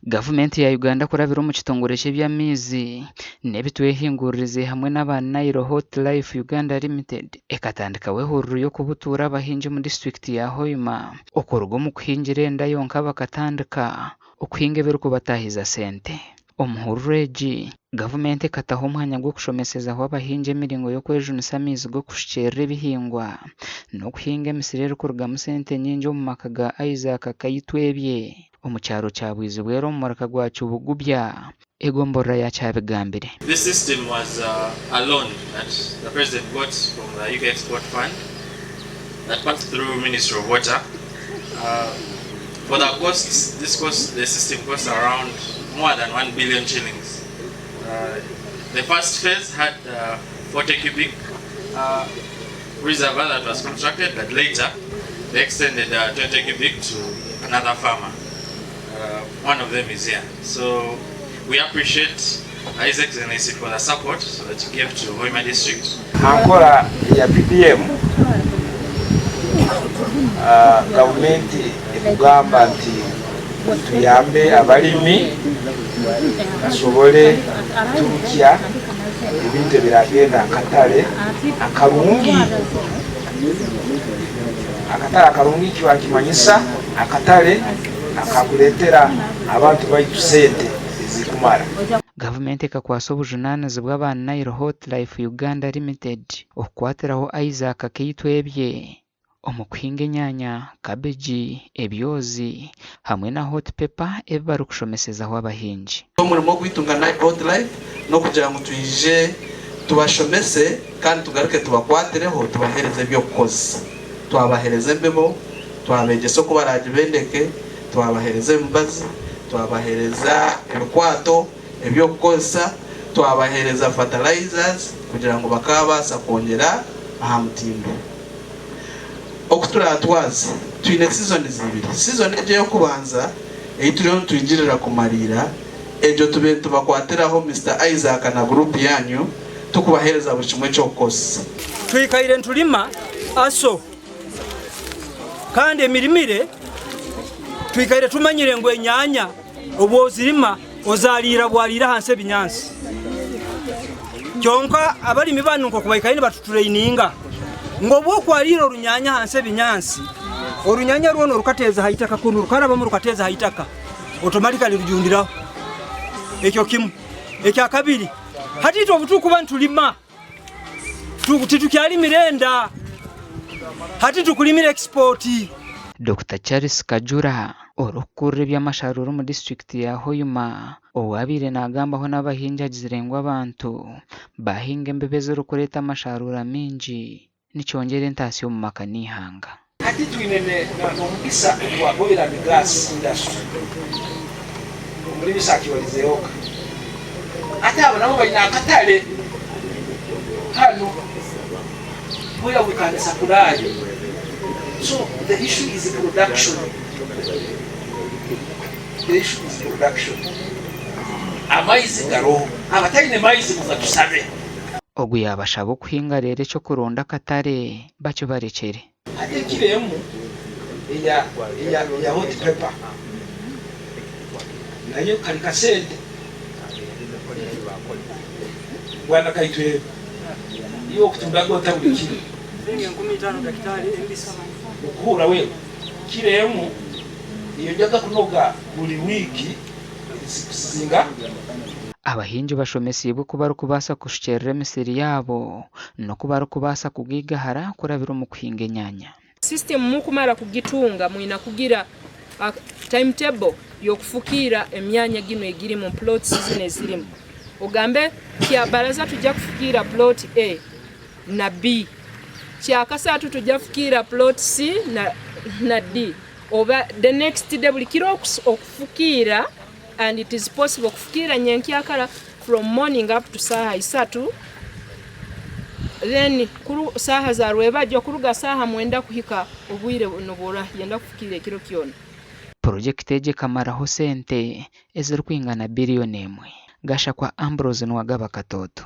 Gavumenti ya Uganda kurabira omu kitongore ky'eby'amaizi n'ebitwehinguririze hamwe n'aba Nile Hot Life Uganda Limited ekatandikaho ehururu y'okubutuura abahingi omu disiturikiti ya Hoima okuruga omu kuhingira enda yonka bakatandika okuhinga ebirikubataahiza sente. Omu hururu egi, gavumenti ekataho omwanya gw'okushomesezaho abahingi emiringo y'okwejunisa amaizi g'okushukyerera ebihingwa n'okuhinga emisiri erikurugamu sente nyingi omu maka ga Isaac Kaitwebye omu kyaro kya Bwizibwera omu muruka gwa Kyubugubya, egomborora ya Kyabigambire. This system was a loan that the president got from the UK Export Fund that passed through Ministry of Water. For the costs, this cost, the system costs around more than 1 billion shillings. The first phase had 40 cubic reservoir that was constructed, but later they extended 20 cubic to another farmer. One of them is here. So we appreciate His Excellency for the support that he gave to Hoima District. Aha nkora ya PPM, gavumenti ekugamba nti tuyambe abalimi basobole kuturukya ebintu ebiragenda akatare akarungi. Akatare akarungi nikiba nikimanyisa akatare akakureetera abantu baitu sente ezirikumara. Gavumenti ekakwasa obujunaanizibwa aba Nile Hot Life Uganda Limited okukwatiraho Isaac Keitwebye omu kuhinga enyanya, kabegi, ebyozi hamwe na hot pepper ebi barikushomesezaho abahingi. Omurimo gwaitu nka Nile Hot Life n'okugira ngu twije tubashomese kandi tugaruke tubakwatireho tubaheereze eby'okukozesa. Twabaheereza embibo, twabeegyesa oku baraagibendeke, twabaheereza emibazi, twabaheereza ebikwato eby'okukozesa, twabaheereza fertilizers kugira ngu bakaabaasa kwongyera aha mutindo. Oku turaatwaze, twine seasons ibiri. Season egyo ey'okubanza ei turiyo nitwigirira kumariira, egyo tube nitubakwatiraho Mister Isaac na group yaanyu tukubaheereza buri kimwe eky'okukozesa. Twikaire nitulima aso kandi emirimire twikaire tumanyire ngu enyanya obu ozirima ozariira bwariira ahansi ebinyaatsi. Kyonka abarimi banu nk'oku baikaire nibatutureyininga ngu obu okwariira orunyanya ahansi ebinyaatsi, orunyanya rwona orukateeza aha itaka kunu rukarabamu rukateeza aha itaka otomatikali rujundiraho. Ekyo kimwe. Ekyakabiri, hati itwe obu turikuba nitulima titukyarimira enda, hati tukurimira ekisipooti. Dokita Charles Kajura, orikukurira eby'amasharuura omu disiturikiti ya Hoima, owaabaire naagambaho n'abahingi agizire ngu abantu baahinga embibo ezirikureeta amasharuura maingi nikyongyera entaasya omu maka n'eihanga. Hati twine n'omugisa gwa Oil and Gas Industry omuri Bisakibarizehoka. Hati abo nabo baine akatare hanu where we can supply. So the issue is production. The issue is production. Amaizi garoho, abataine maizi mugatusabe. Ogu yaabashaba okuhinga reero eky'okuronda akatare bakibarekyere. Hati ekiro emu eya eya eya hot pepper nayo kari kasente bwana Kaitwebe iwe okutundaga ota buri kiro? Okuhurra wewe kiro emu eyo njaga kunoga buri wiiki zinga. Abahingi bashomesiibwe oku barikubaasa kushukyerera emisiri yaabo n'oku barikubaasa kugaigahara kurabira omu kuhinga enyanya. System mukumara kugitunga mwina kugira timetable yokufukiira emyanya ginu egirimu plots zinu ezirimu ogambe kyabaraza tujja kufukiira plot A na B kyakasatu tujja fukiira plot C na D oba the next day buri kiro okufukiira and it is possible kufukiira nyenkyakara from morning up to saaha isatu then kuru saaha za rwebagyo kuruga saaha mwenda kuhika obwire nobworayenda kufukiira ekiro kyona. Purojekiti egi ekamaraho sente ezirikwingana biriyoni emwe. Gashakwa Ambrose Nuwagaba Katooto.